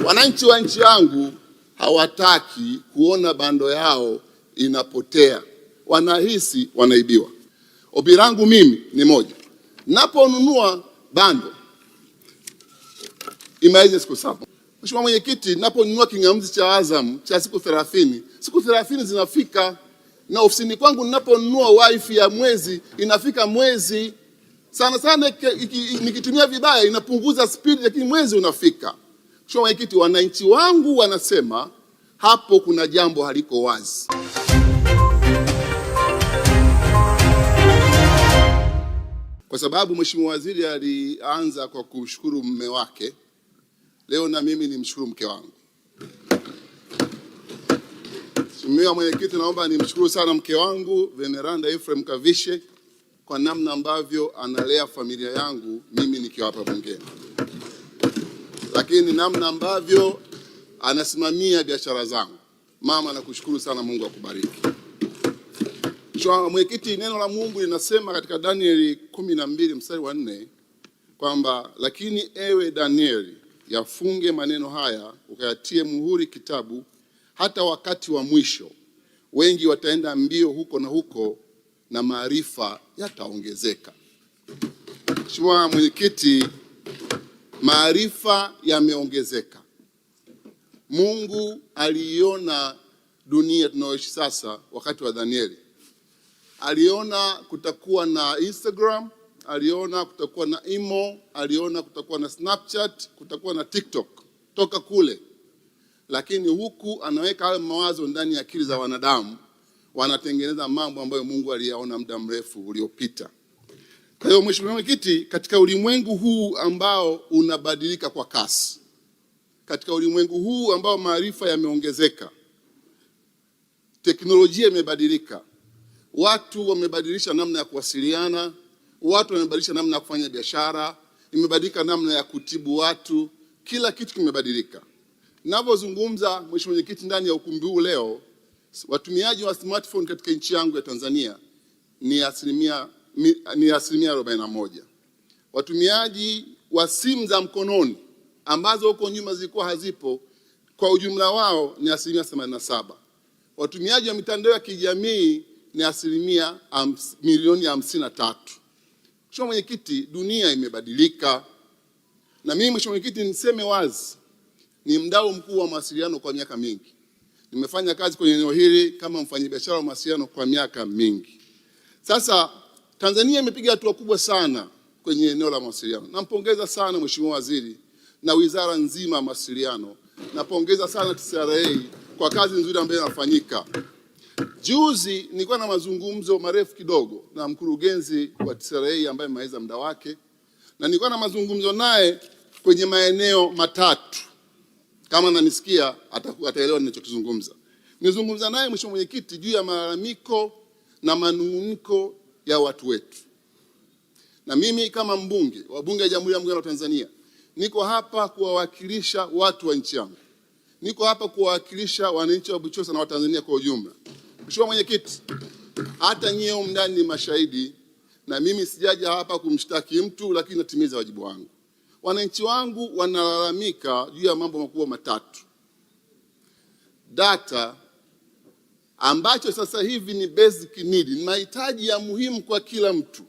Wananchi wa nchi yangu hawataki kuona bando yao inapotea, wanahisi wanaibiwa. Ombi langu mimi ni moja, naponunua bando imalize siku 7. Mheshimiwa Mwenyekiti, naponunua kingamuzi cha Azam cha siku 30, siku 30 zinafika, na ofisini kwangu ninaponunua wifi ya mwezi inafika mwezi. Sana sana nikitumia vibaya inapunguza speed, lakini mwezi unafika. Mheshimiwa Mwenyekiti, wananchi wangu wanasema hapo kuna jambo haliko wazi. Kwa sababu Mheshimiwa Waziri alianza kwa kushukuru mume wake, leo na mimi nimshukuru mke wangu. Mheshimiwa Mwenyekiti, naomba nimshukuru sana mke wangu Veneranda Ephraim Kavishe kwa namna ambavyo analea familia yangu mimi nikiwa hapa bungeni, lakini namna ambavyo anasimamia biashara zangu. Mama, nakushukuru sana, Mungu akubariki. Mheshimiwa Mwenyekiti, neno la Mungu linasema katika Danieli 12 mstari wa 4 kwamba lakini ewe Danieli, yafunge maneno haya ukayatie muhuri kitabu, hata wakati wa mwisho. Wengi wataenda mbio huko na huko, na maarifa yataongezeka. Mheshimiwa Mwenyekiti, maarifa yameongezeka. Mungu aliiona dunia tunayoishi sasa wakati wa Danieli. Aliona kutakuwa na Instagram, aliona kutakuwa na Imo, aliona kutakuwa na Snapchat, kutakuwa na TikTok toka kule, lakini huku anaweka hayo mawazo ndani ya akili za wanadamu, wanatengeneza mambo ambayo Mungu aliyaona muda mrefu uliopita. Kwa hiyo Mheshimiwa Mwenyekiti, katika ulimwengu huu ambao unabadilika kwa kasi, katika ulimwengu huu ambao maarifa yameongezeka, teknolojia imebadilika, watu wamebadilisha namna ya kuwasiliana, watu wamebadilisha namna ya kufanya biashara, imebadilika namna ya kutibu watu, kila kitu kimebadilika. Ninavyozungumza Mheshimiwa Mwenyekiti, ndani ya ukumbi huu leo, watumiaji wa smartphone katika nchi yangu ya Tanzania ni asilimia 41. Watumiaji wa simu za mkononi ambazo huko nyuma zilikuwa hazipo kwa ujumla wao ni asilimia 87. Watumiaji wa mitandao ya kijamii ni asilimia milioni 53. Mheshimiwa Mwenyekiti, dunia imebadilika, na mimi Mheshimiwa Mwenyekiti niseme wazi, ni mdau mkuu wa mawasiliano kwa miaka mingi. Nimefanya kazi kwenye eneo hili kama mfanyabiashara wa mawasiliano kwa miaka mingi sasa. Tanzania imepiga hatua kubwa sana kwenye eneo la mawasiliano. Nampongeza sana Mheshimiwa Waziri na wizara nzima ya mawasiliano. Napongeza sana TCRA kwa kazi nzuri ambayo inafanyika. Juzi nilikuwa na mazungumzo marefu kidogo na mkurugenzi wa TCRA ambaye amemaliza muda wake, na nilikuwa na mazungumzo naye kwenye maeneo matatu. Kama ananisikia ataelewa ninachokizungumza. Nilizungumza naye Mheshimiwa Mwenyekiti juu ya malalamiko na manung'uniko ya watu wetu, na mimi kama mbunge wa Bunge la Jamhuri ya Muungano wa Tanzania niko hapa kuwawakilisha watu wa nchi yangu, niko hapa kuwawakilisha wananchi wa Buchosa na Watanzania kwa ujumla. Mheshimiwa Mwenyekiti, hata nyie humu ndani ni mashahidi, na mimi sijaja hapa kumshtaki mtu, lakini natimiza wajibu wangu. Wananchi wangu wanalalamika juu ya mambo makubwa matatu: data ambacho sasa hivi ni basic need, ni mahitaji ya muhimu kwa kila mtu.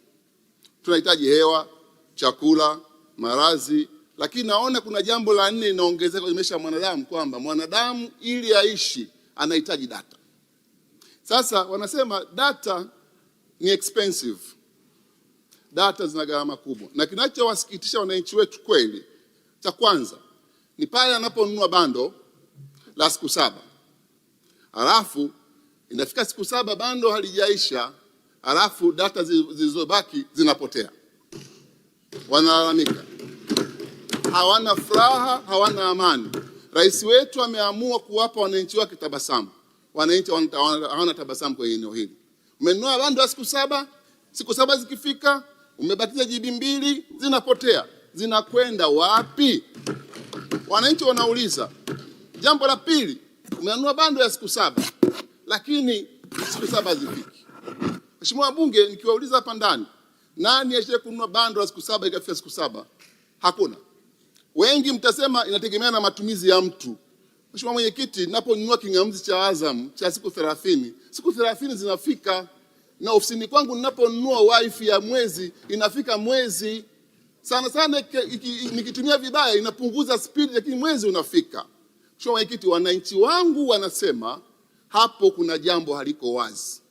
Tunahitaji hewa, chakula, marazi, lakini naona kuna jambo la nne linaongezeka kwenye maisha ya mwanadamu, kwamba mwanadamu ili aishi anahitaji data. Sasa wanasema data ni expensive, data zina gharama kubwa, na kinachowasikitisha wananchi wetu kweli, cha kwanza ni pale anaponunua bando la siku 7 halafu inafika siku 7 bando halijaisha, halafu data zilizobaki zinapotea. Wanalalamika, hawana furaha, hawana amani. Rais wetu ameamua kuwapa wananchi wake tabasamu. Wananchi hawana tabasamu kwenye eneo hili. Umenunua bando la siku 7, siku 7 zikifika umebakiza GB 2, zinapotea. Zinakwenda wapi? Wananchi wanauliza. Jambo la pili, umenunua bando ya siku 7 lakini siku 7 hazifiki. Mheshimiwa Wabunge, nikiwauliza hapa ndani, nani ashaye kununua bando la siku 7 ikafika siku 7? Hakuna. Wengi mtasema inategemea na matumizi ya mtu. Mheshimiwa Mwenyekiti, ninaponunua kingamuzi cha Azam cha siku 30, siku 30 zinafika, na ofisini kwangu ninaponunua wifi ya mwezi inafika mwezi. Sana sana nikitumia vibaya inapunguza speed, lakini mwezi unafika. Mheshimiwa Mwenyekiti, wananchi wangu wanasema hapo kuna jambo haliko wazi,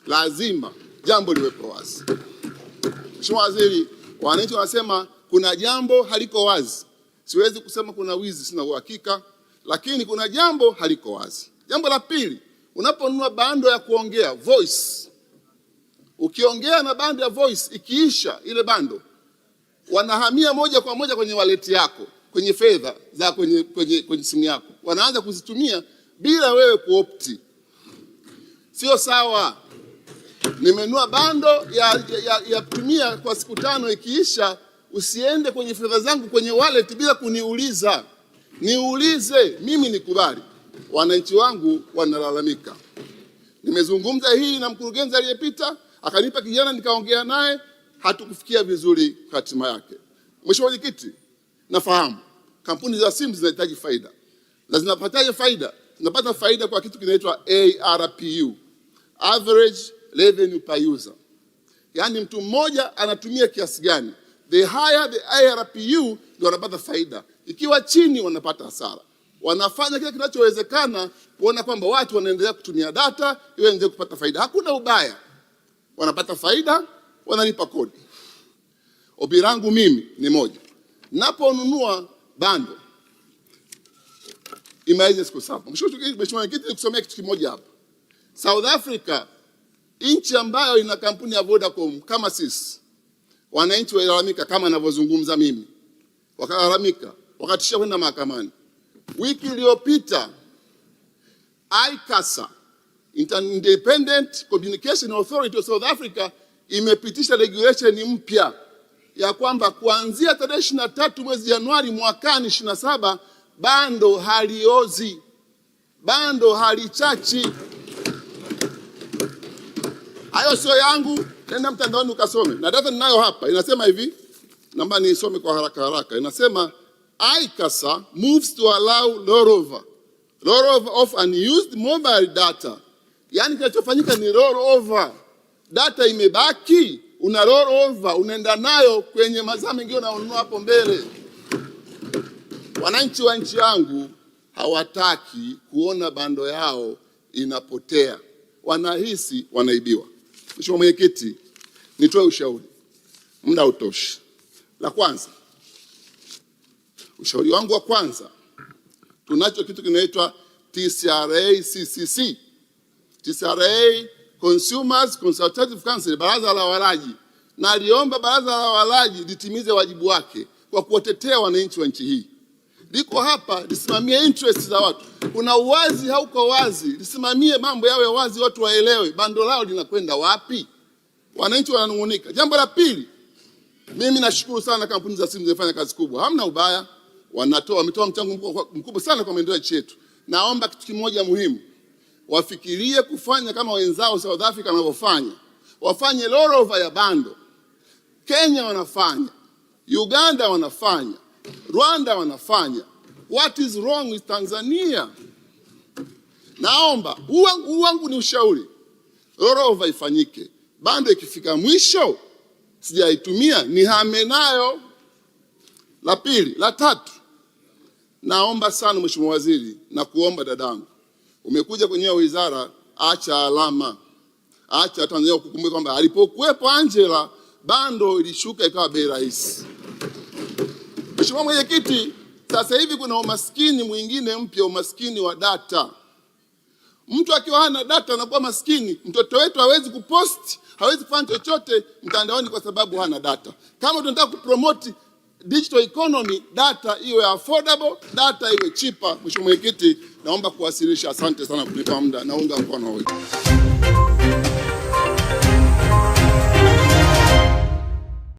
lazima jambo liwepo wazi. Mheshimiwa Waziri, wananchi wanasema kuna jambo haliko wazi. Siwezi kusema kuna wizi, sina uhakika, lakini kuna jambo haliko wazi. Jambo la pili, unaponunua bando ya kuongea voice, ukiongea na bando ya voice, ikiisha ile bando wanahamia moja kwa moja kwenye wallet yako, kwenye fedha za kwenye simu yako, wanaanza kuzitumia bila wewe kuopt. Sio sawa. Nimenunua bando ya kutumia kwa siku 5, ikiisha usiende kwenye fedha zangu kwenye wallet bila kuniuliza. Niulize mimi nikubali. Wananchi wangu wanalalamika. Nimezungumza hii na mkurugenzi aliyepita, akanipa kijana nikaongea naye, hatukufikia vizuri hatima yake. Mheshimiwa Mwenyekiti, nafahamu kampuni za simu zinahitaji faida. Na zinapataje faida? Zinapata faida kwa kitu kinaitwa ARPU, average revenue per user. Yaani mtu mmoja anatumia kiasi gani? The higher the ARPU ndio wanapata faida. Ikiwa chini wanapata hasara. Wanafanya kile kinachowezekana kuona kwamba watu wanaendelea kutumia data ili waendelee kupata faida. Hakuna ubaya. Wanapata faida, wanalipa kodi. Ombi langu mimi ni moja. Naponunua bando imalize siku 7. Mheshimiwa Mwenyekiti, nikusomea kitu kimoja hapa. South Africa, nchi ambayo ina kampuni ya Vodacom kama sisi, wananchi walilalamika kama ninavyozungumza mimi, wakalalamika, wakatishia kwenda mahakamani. Wiki iliyopita ICASA, Independent Communication Authority of South Africa, imepitisha regulation mpya ya kwamba kuanzia tarehe 23 mwezi Januari mwakani 27 bando haliozi, bando halichachi. Hayo sio yangu, nenda mtandaoni ukasome. Na data ninayo hapa inasema hivi, naomba niisome kwa haraka haraka. Inasema ICASA moves to allow rollover of unused mobile data. Yaani kinachofanyika ni rollover. Data imebaki, una rollover, unaenda nayo kwenye mazao mengine unaonunua hapo mbele. Wananchi wa nchi yangu hawataki kuona bando yao inapotea, wanahisi wanaibiwa. Mheshimiwa Mwenyekiti, nitoe ushauri, muda hautoshi. La kwanza, ushauri wangu wa kwanza, tunacho kitu kinaitwa TCRA CCC, TCRA Consumers Consultative Council, baraza la walaji. Na aliomba baraza la walaji litimize wajibu wake kwa kuwatetea wananchi wa nchi hii. Liko hapa lisimamie interest za watu. Kuna uwazi hauko wazi, lisimamie mambo yawe wazi, watu waelewe bando lao linakwenda wapi. Wananchi wananungunika. Jambo la pili, mimi nashukuru sana kampuni za simu zimefanya kazi kubwa, hamna ubaya, wametoa mchango mkubwa sana kwa maendeleo ya nchi yetu. Naomba kitu kimoja muhimu, wafikirie kufanya kama wenzao South Africa wanavyofanya, wafanye rollover ya bando. Kenya wanafanya, Uganda wanafanya, Rwanda wanafanya. What is wrong with Tanzania? Naomba huu wangu ni ushauri, rollover ifanyike. Bando ikifika mwisho sijaitumia nihame nayo. La pili, la tatu, naomba sana Mheshimiwa Waziri na kuomba dadangu, umekuja kwenye wizara, acha alama, acha Tanzania kukumbuka kwamba alipokuwepo Angela bando ilishuka ikawa bei rahisi. Mheshimiwa Mwenyekiti, sasa hivi kuna umaskini mwingine mpya, umaskini wa data. Mtu akiwa hana data anakuwa maskini. Mtoto wetu hawezi kupost, hawezi kufanya chochote mtandaoni kwa sababu hana data. Kama tunataka kupromote digital economy, data iwe affordable, data iwe cheaper. Mheshimiwa Mwenyekiti, naomba kuwasilisha. Asante sana kunipa muda, naunga mkono hoja.